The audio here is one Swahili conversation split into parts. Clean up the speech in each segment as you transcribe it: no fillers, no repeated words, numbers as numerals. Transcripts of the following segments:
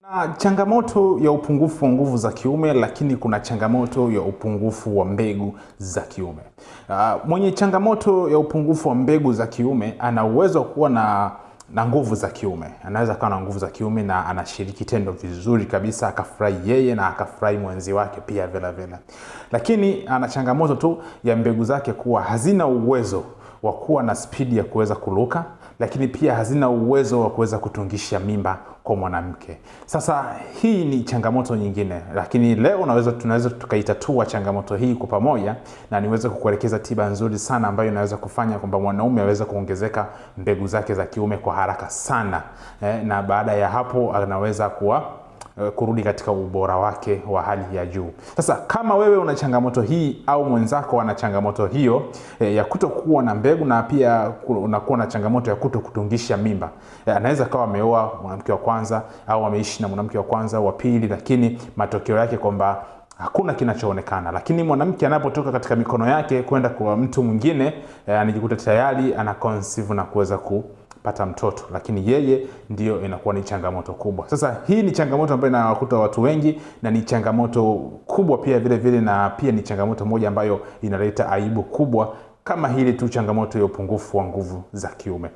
Na changamoto ya upungufu wa nguvu za kiume, lakini kuna changamoto ya upungufu wa mbegu za kiume. Mwenye changamoto ya upungufu wa mbegu za kiume ana uwezo kuwa na nguvu za kiume. Anaweza kuwa na nguvu za kiume na anashiriki tendo vizuri kabisa, akafurahi yeye na akafurahi mwenzi wake pia vile vile. Lakini ana changamoto tu ya mbegu zake kuwa hazina uwezo wa kuwa na spidi ya kuweza kuruka, lakini pia hazina uwezo wa kuweza kutungisha mimba kwa mwanamke. Sasa hii ni changamoto nyingine, lakini leo tunaweza tukaitatua changamoto hii kwa pamoja, na niweze kukuelekeza tiba nzuri sana ambayo inaweza kufanya kwamba mwanaume aweze kuongezeka mbegu zake za kiume kwa haraka sana. Na baada ya hapo anaweza kuwa kurudi katika ubora wake wa hali ya juu. Sasa kama wewe una changamoto hii au mwenzako ana changamoto hiyo ya kutokuwa na mbegu na pia unakuwa na changamoto ya kutokutungisha mimba. Anaweza kawa ameoa mwanamke wa kwanza au ameishi na mwanamke wa kwanza wa pili, lakini matokeo yake kwamba hakuna kinachoonekana. Lakini mwanamke anapotoka katika mikono yake kwenda kwa mtu mwingine, anajikuta tayari ana conceive na kuweza kupata mtoto, lakini yeye ndio inakuwa ni changamoto kubwa. Sasa hii ni changamoto ambayo inawakuta watu wengi na ni changamoto kubwa pia vile vile, na pia ni changamoto moja ambayo inaleta aibu kubwa kama hili tu changamoto ya upungufu wa nguvu za kiume.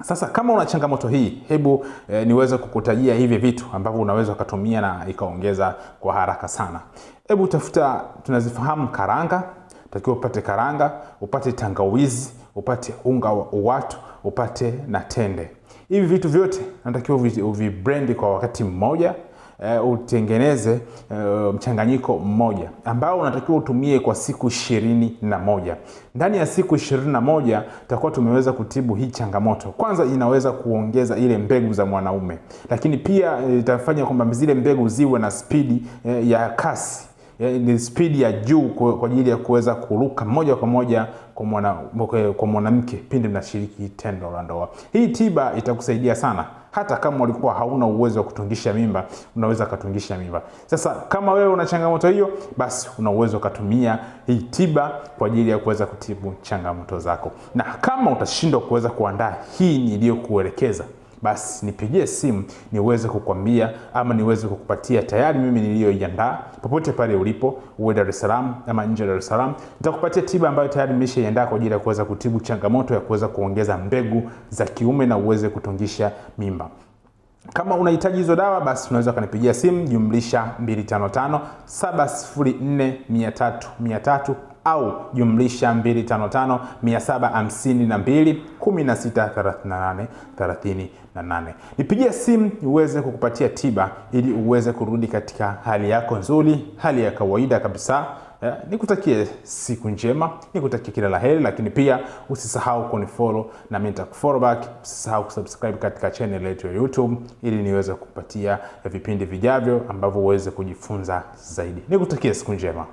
Sasa kama una changamoto hii, hebu niweze kukutajia hivi vitu ambavyo unaweza kutumia na ikaongeza kwa haraka sana. Hebu tafuta, tunazifahamu karanga, takiwa upate karanga, upate tangawizi, upate unga wa uwatu, upate na tende. Hivi vitu vyote natakiwa uviblend kwa wakati mmoja, utengeneze mchanganyiko mmoja ambao unatakiwa utumie kwa siku 21. Ndani ya siku 21 tutakuwa tumeweza kutibu hii changamoto. Kwanza inaweza kuongeza ile mbegu za mwanaume, lakini pia itafanya kwamba zile mbegu ziwe na spidi ya kasi, ni spidi ya juu kwa ajili ya kuweza kuruka moja kwa moja kwa mwanamke pindi mnashiriki tendo la ndoa. Hii tiba itakusaidia sana. Hata kama ulikuwa hauna uwezo wa kutungisha mimba, unaweza kutungisha mimba. Sasa kama wewe una changamoto hiyo, basi una uwezo kutumia hii tiba kwa ajili ya kuweza kutibu changamoto zako. Na kama utashindwa kuweza kuandaa hii niliyokuelekeza, basi nipigie simu niweze kukwambia ama niweze kukupatia tayari mimi niliyoiandaa. Popote pale ulipo, uwe Dar es Salaam ama nje ya Dar es Salaam, nitakupatia tiba ambayo tayari nimeshaiandaa kwa ajili ya kuweza kutibu changamoto ya kuweza kuongeza mbegu za kiume na uweze kutungisha mimba. Kama unahitaji hizo dawa, basi unaweza kunipigia simu jumlisha 255 704 300 300 au jumlisha 255 752 16 38 38. Nipigie simu uweze kukupatia tiba ili uweze kurudi katika hali yako nzuri, hali ya kawaida kabisa. Nikutakie siku njema, nikutakie kila la heri, lakini pia usisahau kunifollow na mimi nitakufollow back. Usisahau kusubscribe katika channel yetu ya YouTube ili niweze kukupatia vipindi vijavyo ambavyo uweze kujifunza zaidi. Nikutakie siku njema.